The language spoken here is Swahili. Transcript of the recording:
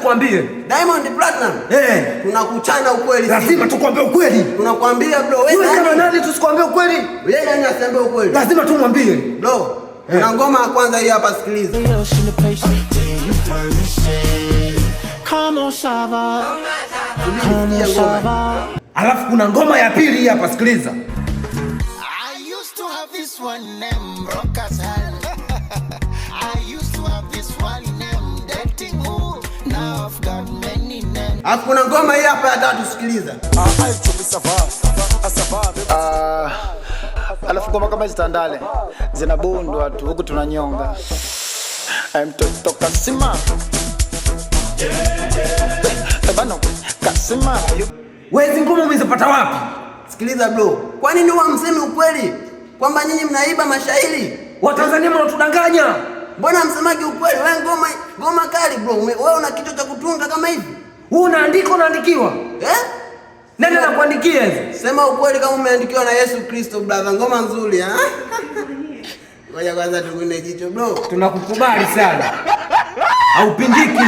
tukwambie. Diamond Platinum. Eh, Tunakuchana ukweli. Lazima tukwambie ukweli. Tunakwambia, bro, wewe Wewe kama nani? Nani tusikwambie ukweli? Wewe nani asiambie ukweli? Lazima tumwambie. Bro, kuna ngoma ya kwanza hii hapa, sikiliza. Comment ça va? Sikia Ça ngoma. Va? Alafu kuna ngoma ya pili hii hapa, sikiliza. I used to have this one name, Brokasal. I used to have this one name, Dating Who. Now I've got many names. Alafu kuna ngoma hii hapa ya tatu, sikiliza. Ah, alafu ngoma kama hizi Tandale zinabundwa tu huku tunanyonga. Ay, mtoto kasima. Eh, bano kasima. Wewe hizi ngoma umezipata wapi? Sikiliza, bro. Kwa nini huwa msemi ukweli kwamba nyinyi mnaiba mashairi? Watanzania mnatudanganya. Mbona msemagi ukweli? Wewe ngoma kali, bro. Wewe una kichwa cha kutunga kama hivi? Wewe unaandika, unaandikiwa? Eh? Nani anakuandikia hizo? Sema ukweli kama umeandikiwa na Yesu Kristo, brother. Ngoma nzuri, ha? Ngoja kwanza tukune jicho, bro. Tunakukubali sana. Haupingiki.